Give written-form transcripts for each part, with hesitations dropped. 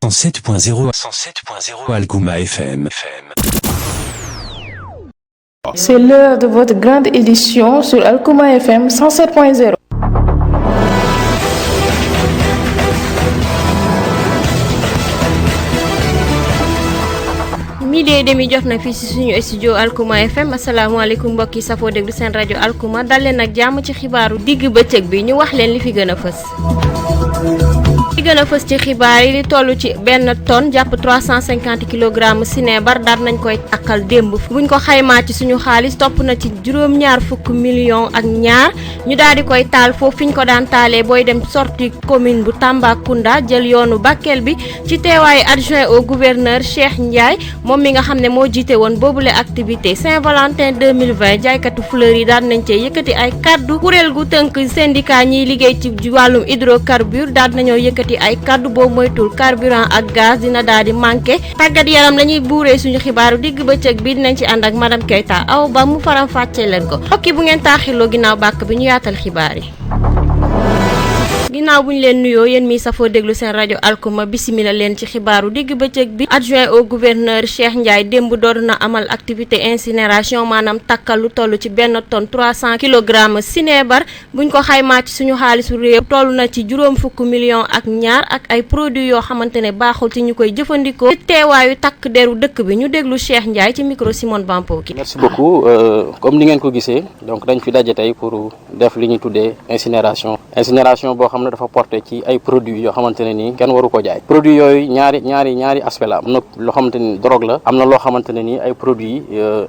107.0 alkuma FM. C'est l'heure de votre grande édition sur alkuma FM 107.0. midi et demi jot na fii ci suñu studio alkuma FM asalaamaaleykum mbokk yi safoo déglu seen rajo alkuma dal leen ak jàmm ci xibaaru digg bëccëg bi ñu wax leen li fi gën a fës. li gën a fës ci xibaar yi li toll ci benn tonne jàpp 350 kilogrammes sinébar daal nañ koy takkal démb buñ ko xaymaa ci suñu xaalis topp na ci juróom-ñaar fukk millions ak ñaar ñu daal di koy taal foofu fi ñu ko daan taalee booy dem sortie commune bu Tambacounda jël yoonu Bakel bi ci teewaayu adjoint au gouverneur Cheikh Ndiaye moom mi nga xam ne moo jiite woon boobule activité Saint-Valentin 2020 jaaykatu fleurs yi daan nañ cee yëkkati ay kaddu kuréel gu tënk syndicat ñiy liggéey ci wàllum hydrocarbure daal nañoo yëkkati ay kaddu boo moytul carburant ak gaz dina daal di manqué tàggat yaram la ñuy buuree suñu xibaaru digg bëccëg bi dinañ ci ànd ak madame Keita aw ba mu faram fàccee leen ko okki bu ngeen taaxiloo ginnaaw bàkk bi ñu yaatal xibaar yi. ginnaaw bu ñu leen nuyoo yéen mi safoo déglu seen rajo alkuma bisimila leen ci xibaaru digg bëccëg bi adjoint au gouverneur Cheikh Ndiaye démb door na amal activité incinération maanaam takkal lu toll ci benn tonne 300 kilogrammes sinébar buñ ko xaymaa ci suñu xaalisu réew toll na ci juróom fukk millions ak ñaar ak ay produits yoo xamante ne baaxul ci ñu koy jëfandikoo ci teewaayu takk deru dëkk bi ñu déglu Cheikh Ndiaye ci micro Simone Bampo ki. merci beaucoup comme ni ngeen ko gisee donc dañ fi daje tey pour def li ñu tuddee incinération boo xam ne dafa porté ci ay produits yoo xamante ne nii kenn waru ko jaay produits yooyu ñaari aspect la am na loo xamante ni drogue la am na loo xamante ne nii ay produits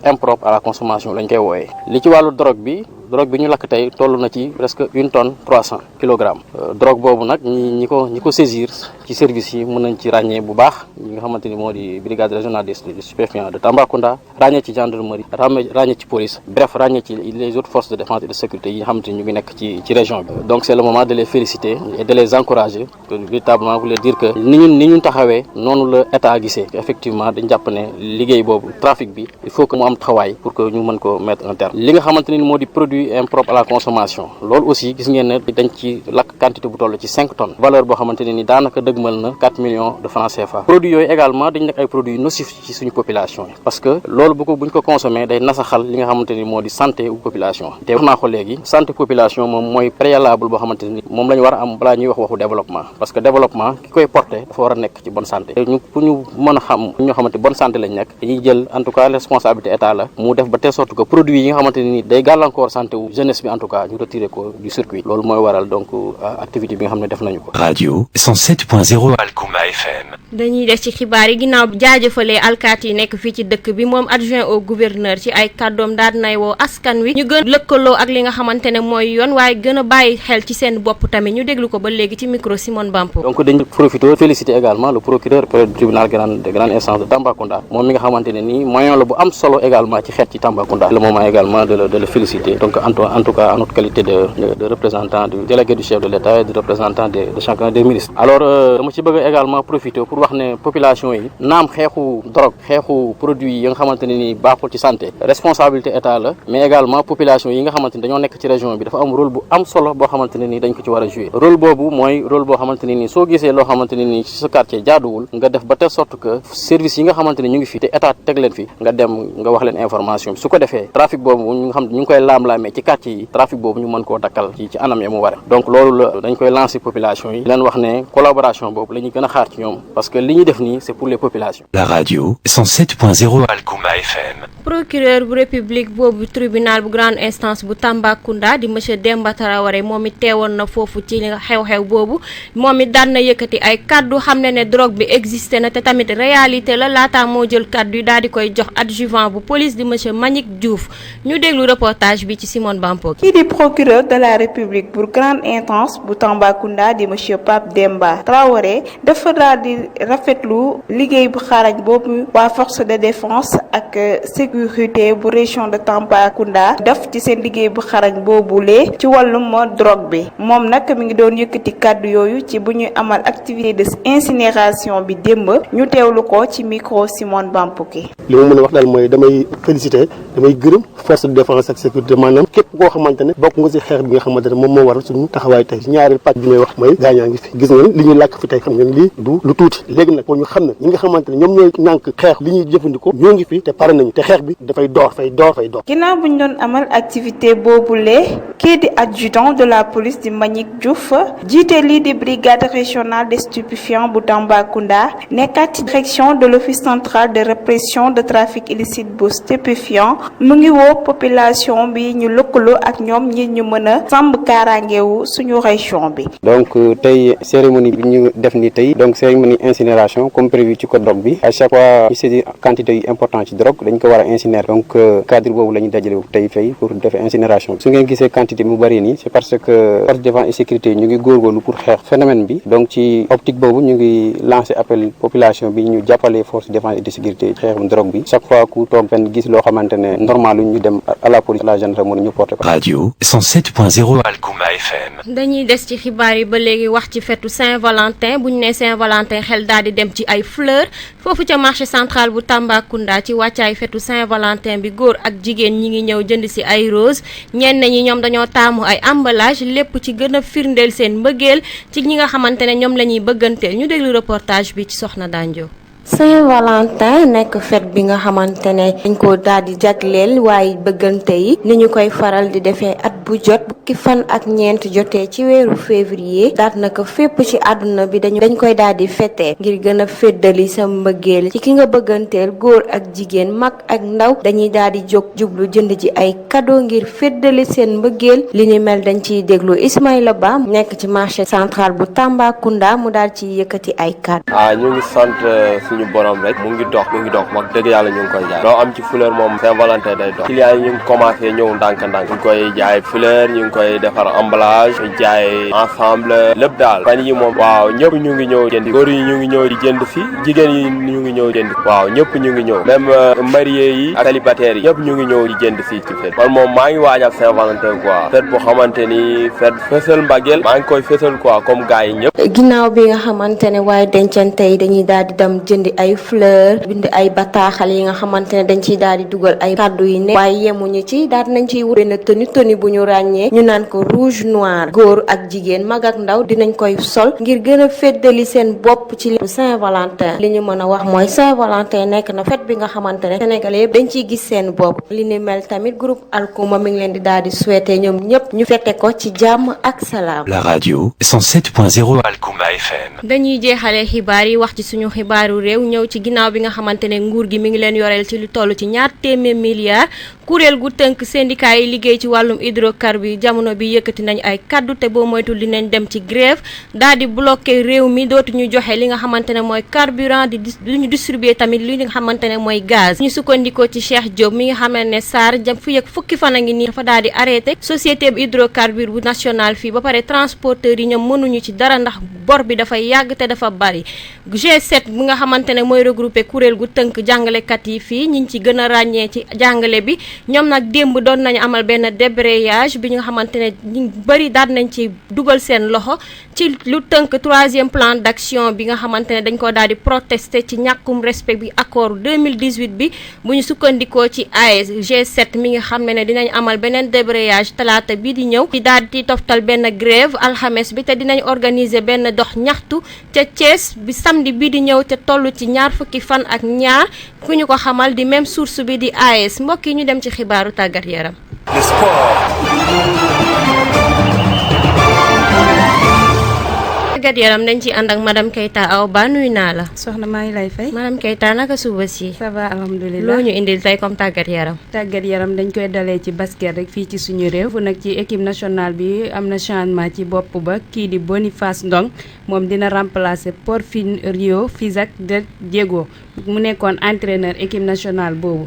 impropres à la consommation lañ koy wooyee li ci wàllu drogue bi ñu lakk tey toll na ci presque 1 tonne 300 kilogrammes drogue boobu nag ñi ko saisir ci service yi mën nañ ci ràññee bu baax ñi nga xamante ni moo di brigade régionale des stupéfiants de Tambacounda ràññee ci gendarmerie ràññee ci police bref ràññee ci les autres forces de défense et de sécurité yi nga xamante ni ñu ngi nekk ci région bi donc c'est le moment de les féliciter et de les encourager véritablement vous leur dire que ni ñu taxawee noonu la état gisee effectivement dañ jàpp ne liggéey boobu trafic bi il faut que mu am taxawaay pour que ñu mën ko mettre un terme li nga xamante ni moo di produit impropre à la consommation loolu aussi gis ngeen ne dañ ci lakk quantité bu toll ci 5 tonnes valeur boo xamante ne ni daanaka dëgmal na 4 millions de francs CFA produits yooyu également dañ nekk ay produits nocifs ci suñu population yi parce que loolu buñ ko consommé day nasaxal li nga xamante ni moo di santé u population te wax naa ko léegi santé population moom mooy préalable boo xamante ni moom la ñu war a am balaa ñuy wax waxu développement parce que développement ki koy porter dafa war a nekk ci bonne santé pour ñu mën a xam ñoo xamante bonne santé lañ nekk dañuy jël en tout cas responsabilité état la mu def ba telle sorte que produits yi nga xamante ni day gàllankoor santé wu jeunesse bi en tout cas ñu retiré ko du circuit loolu mooy waral donc activité bi nga xam ne def nañu ko. radio 107.0 alkuma FM. dañuy des ci xibaar yi ginnaaw jaajëfalee alkaati yi nekk fii ci dëkk bi moom adjoint au gouverneur ci ay kàddoom daal nay woo askan wi ñu gën lëkkaloo ak li nga xamante ne mooy yoon waaye gën a bàyyi xel ci seen bopp tamit ñu déglu ko ba léegi ci micro Simone Bampo. donc dañu profité féliciter également le procureur du tribunal de grande instance de Tambacounda moom mi nga xamante ne nii moyen la bu am solo également ci xeet ci Tambacounda le moment également de le féliciter donc en tout cas en notre qualité de représentant du délégué du chef de l'État et de représentant de chacun des ministres. alors dama ci bëgg également profiter pour wax ne population yi naam xeexu drogue xeexu produits yi nga xamante ne nii baaxul ci santé responsabilité état la mais également population yi nga xamante ni dañoo nekk ci région bi dafa am rôle bu am solo boo xamante ne nii dañ ko ci war a jouer rôle boobu mooy rôle boo xamante ne nii soo gisee loo xamante ne nii ci sa quartier jaaduwul nga def ba telle sorte que service yi nga xamante ne ñu ngi fi te état teg leen fi nga dem nga wax leen information bi su ko defee trafic boobu ñu nga xam ñu ngi koy laam-laamee ci quartier yi trafic boobu ñu mën koo dakkal ci anam ya mu ware donc loolu la dañ koy lancer population yi leen wax ne collaboration boobu la ñuy gën a xaar ci ñoom parce que li ñuy def nii c'est pour les populations. la radio 107.0 alkuma FM. procureur bu république boobu tribunal bu grande instance bu Tambacounda di monsieur Demba Traoré moom it teewoon na foofu ci xew-xew boobu moom it daan na yëkkati ay kaddu xam ne drogue bi existé na te tamit réalité la laataa moo jël kaddu yi daal di koy jox adjuvant bu police di monsieur Manick Diouf ñu déglu reportage bi ci Simone Bampo. kii di procureur de la république pour grande instance bu Tambacounda di monsieur Pape Demba Traoré dafa daal di rafetlu liggéey bu xarañ boobu waa force de défense ak sécurité bu région de Tambacounda def ci seen liggéey bu xarañ boobule ci wàllum drogue bi moom nag mi ngi doon yëkkati kàddu yooyu ci bu ñuy amal activité de incinération bi démb ñu teewlu ko ci micro Simone Bampuki. li ma mën a wax daal mooy damay féliciter damay gërëm force de défense ak sécurité maanaam képp koo xamante ne bokk nga ci xeex bi nga xamante ne moom moo waral suñu taxawaay tey ñaareel pàcc bi may wax mooy gaañaa ngi fi gis ngeen li ñu làkk fi tey xam ngeen lii du lu tuuti léegi nag pour ñu xam ne ñi nga xamante ne ñoom ñooy ñànk xeex li ñuy jëfandikoo ñoo ngi fi te pare nañu te xeex bi dafay door. ginnaaw bu ñu doon amal activité boobule kii di adjudant de la police di Mbagnick Diouf jiite lii di brigade régionale des stupéfiants bu Tambacounda nekkaat ci direction de l'office central de répression de trafic illicite bu stupéfiant mu ngi woo population bi ñu lëkkaloo ak ñoom ñi ñu mën a sàmm kaaraangewu suñu région bi. donc tey cérémonie bi ñu def ni tey donc cérémonie incinération comme prévu ci code drogue bi à chaque fois ñu saisir quantité yu important ci drogue dañ ko war a incinérer donc cadre boobu la ñu dajale tey fay pour def incinération su ngeen gisee quantité mu bëri nii c'est parce que force de défense et sécurité ñu ngi góorgóorlu pour xeex phénomène bi donc ci optique boobu ñu ngi lancer appel population bi ñu jàppale force de défense et de sécurité xeexum drogue bi chaque fois ku toog fenn gis loo xamante ne normal ñu dem à la police à la gendarmerie ñu porter ko. Radio 107.0 Alkuma FM. dañuy des ci xibaar yi ba léegi wax ci fetu Saint-Valentin bu ñu nee Saint-Valentin xel daal di dem ci ay fleurs foofu ca marché central bu Tambacounda ci wàccaay fetu Saint-Valentin bi góor ak jigéen ñi ngi ñëw jënd ci ay rose ñenn ñi ñoom dañoo taamu ay emballage lépp ci gën a firndeel seen mbëggeel ci ñi nga xamante ne ñoom la ñuy bëgganteel ñu déglu reportage bi ci Sokhna dandio. Saint-Valentin nekk fête bi nga xamante ne dañ ko daal di jagleel waaye bëggante yi ni ñu koy faral di defee at bu jot fukki fan ak ñeent jotee ci weeru février daat na ko fépp ci àdduna bi dañ koy daal di fêter ngir gën a féddali sa mbëggeel ci ki nga bëgganteel góor ak jigéen mag ak ndaw dañuy daal di jóg jublu jënd ji ay cadeau ngir féddali seen mbëggeel li ni mel dañ ciy déglu Ismaïla Ba nekk ci marché central bu Tambacounda mu daal ci yëkkati ay kàddu. ñu ngi sant suñu borom rek mu ngi dox wax dëgg yàlla ñu ngi koy jaay loo am ci fleur moom Saint-Valentin day dox clients yi ñu ngi commencé ñëw ndànk-ndànk ñu ngi koy jaay fleur ñu ngi koy defar emballage ñu jaay ensemble lépp daal fan yi moom waaw ñëpp ñu ngi ñëw jënd góor yi ñu ngi ñëw di jënd fi jigéen yi ñu ngi ñëw jënd waaw ñëpp ñu ngi ñëw même mariés yi ak célibataires yi ñëpp ñu ngi ñëw di jënd fii ci fête man moom maa ngi waajal Saint-Valentin quoi fête bu xamante ni fête fësal mbageel maa ngi koy fësal quoi comme gars yi ñëpp. ginnaaw bi nga xamante ne waaye dencante yi dañuy daal di dem jëndi ay fleur bind ay bataaxal yi nga xamante ne dañ ciy daal di dugal ay kàddu yi ne waaye yemuñu ci daal nañ ciy wut benn tenue bu ñu ràññee ñu naan ko rouge noir góor ak jigéen mag ak ndaw dinañ koy sol ngir gën a féddali seen bopp ci Saint-Valentin li ñu mën a wax mooy Saint-Valentin nekk na fête bi nga xamante ne Sénégalais yëpp dañ ciy gis seen bopp li ni mel tamit groupe Alkuma mi ngi leen di daal di souhaiter ñoom ñëpp ñu fete ko ci jàmm ak salaam. La radio 107.0 Alkuma FM. dañuy jeexalee xibaar yi wax ci suñu xibaaru réew ñëw ci ginnaaw bi nga xamante ne nguur gi mi ngi leen yoreel ci lu toll ci 200 milliards kuréel gu tënk syndicat yi liggéey ci wàllum hydrocarbures jamono bi yëkkati nañ ay kaddu te boo moytul dinañ dem ci grève daal di bloqué réew mi dootuñu joxe li nga xamante ne mooy carburant duñu distribuer tamit li nga xamante ne mooy gaz ñu sukkandikoo ci Cheikh Diop mi nga xam ne SAR jam fu yëg fukki fan a ngi nii dafa daal di arrêté société bi hydrocarbures bu national fii ba pare transporteurs yi ñoom mënuñu ci dara ndax bor bi dafay yàgg te dafa bari G7 bi nga xamante ne mooy regroupé kuréel gu tënk jàngalekat yi fii ñi ci gën a ràññee ci jàngale bi ñoom nag démb doon nañu amal benn débrayage bi nga xamante ne ñu bëri daal nañ ci dugal seen loxo ci lu tënk 3e plan d'action bi nga xamante ne dañ ko daal di protester ci ñàkkum respect bi accord 2018 bi bu ñu sukkandikoo ci AES G7 mi nga xam ne dinañ amal beneen débrayage talaata bii di ñëw di daal di toftal benn grève alxames bi te dinañ organiser benn dox ñaxtu ca Thiès bi samedi bii di ñëw te toll ci 20 fan ak ñaar ku ñu ko xamal di même source bi di AES mbokk yi ñu dem ci xibaaru tàggat yaram. Le sport. tàggat yaram dañ ci ànd ak madame Keita Awa Ba nuyu naa la. Sokhna maa ngi lay fay. madame Keita naka suba si. ça va alhamdulilah loo ñu indil tey comme tàggat yaram. tàggat yaram dañ koy dalee ci basket rek fii ci suñu réew fu nag ci équipe nationale bi am na changement ci bopp ba kii di Boniface Ndong moom dina remplacer Porfirio Fisac de Diego mu nekkoon entraîneur équipe nationale boobu.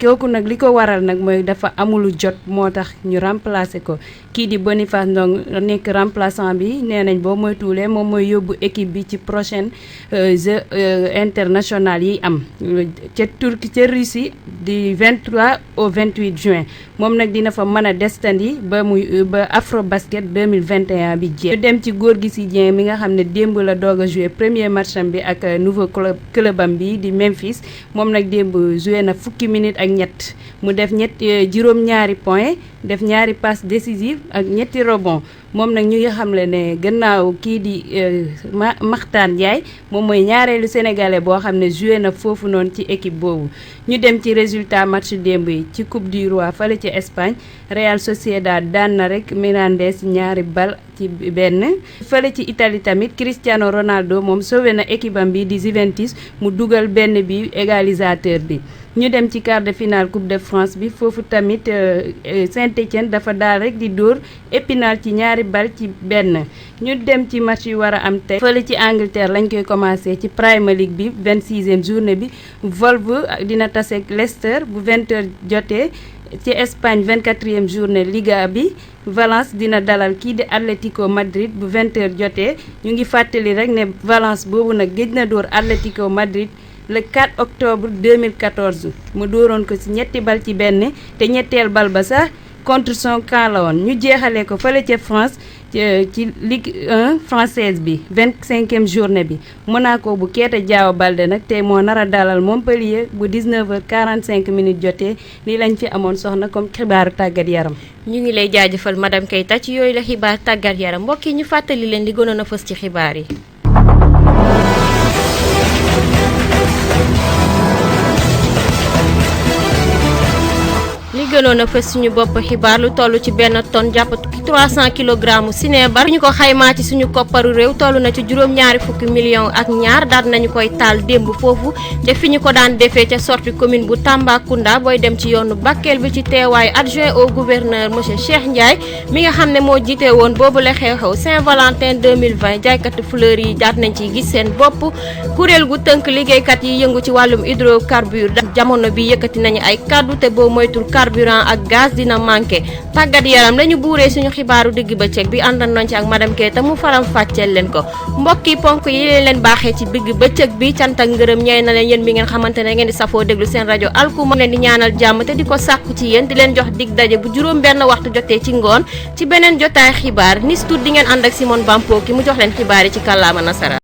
kooku nag li ko waral nag mooy dafa amulu jot moo tax ñu remplacer ko kii di Boniface Ndong nekk remplaçant bi nee nañ boo moytuwulee moom mooy yóbbu équipe bi ci prochaine jeux international yi am ca Turquie ca Russie du 23 au 28 juin moom nag dina fa mën a destandi ba Afrobasket 2021 bi jeex. ñu dem ci Gorgui Sy Dieng mi nga xam ne démb la doog a joué premier match am bi ak nouveau club am bi di Memphis moom nag démb joué na fukki minutes ak ñett mu def juróom-ñaari point def ñaari passe décisive ak ñetti rebond moom nag ñu ngi xamle ne gannaaw kii di Maxtaan Ndiaye moom mooy ñaareelu sénégalais boo xam ne joué na foofu noonu ci équipe boobu. ñu dem ci résultat match démb yi ci coupe du roi fale ci Espagne Real Sociedad daan na rek Mirandés ñaari bal ci benn. fale ci Italie tamit Cristiano Ronaldo moom sauvé na équipe am bi di Juventus mu dugal benn bi égalisateur bi. ñu dem ci quart de finale coupe de France bi foofu tamit Saint-Étienne dafa daal rek di dóor Épinal ci ñaari bal ci benn. ñu dem ci match yu war a am tey fële ci Angleterre lañ koy commencé ci Premier League bi 26e journée bi Wolves dina tase Leicester bu 20h jotee. ci Espagne 24e journée Liga bi Valence dina dalal kii di Atlético Madrid bu 20h jotee ñu ngi fàttali rek ne Valence boobu nag géej na dóor Atlético Madrid le 4 octobre 2014 mu dóoroon ko ci ñetti bal ci benn te ñetteel bal ba sax contre son camp la woon ñu jeexalee ko fële ca France ci Ligue 1 française bi 25e journée bi Monaco bu Keita Diao Baldé nag tey moo nar a dalal Montpellier bu 19h45 jotee lii lañ fi amoon soxna comme xibaaru tàggat yaram. ñu ngi lay jaajëfal madame Keita ci yooyu la xibaar tàggat yaram mbokk yi ñu fàttali leen li gënoon a fës ci xibaar yi. li gënoon a fës suñu bopp xibaar lu toll ci benn tonne jàpp 300 kilogrammes sinébar ñu ko xaymaa ci suñu kopparu réew toll na ci juróom-ñaari fukki millions ak ñaar daal nañu koy taal démb foofu te fi ñu ko daan defee ca sortie commune bu Tambacounda booy dem ci yoonu Bakel bi ci teewaayu adjoint au gouverneur monsieur Cheikh Ndiaye mi nga xam ne moo jiite woon boobu la xew-xew Saint-Valentin 2020 jaaykati fleurs yi daat nañ ciy gis seen bopp kuréel gu tënk liggéeykat yi yëngu ci wàllum hydrocarbure jamono bi yëkkati nañu ay kaddu te boo moytul carburant ak gaz dina manqué tàggat yaram lañu buuree suñu xibaaru digg bëccëg bi àndan nañ ci ak madame Keita mu faram fàcceel leen ko mbokki ponk yi leen baaxee ci digg bëccëg bi cant ak ngërëm ñeel na leen yéen mi ngeen xamante ne ngeen di safoo déglu seen rajo Alkuma leen di ñaanal jàmm te di ko sàkku ci yéen di leen jox dig daje bu juróom benn waxtu jotee ci ngoon ci beneen jotaay xibaar nis tuut di ngeen ànd ak Simone Bampo ki mu jox leen xibaar yi ci kàllaama nasara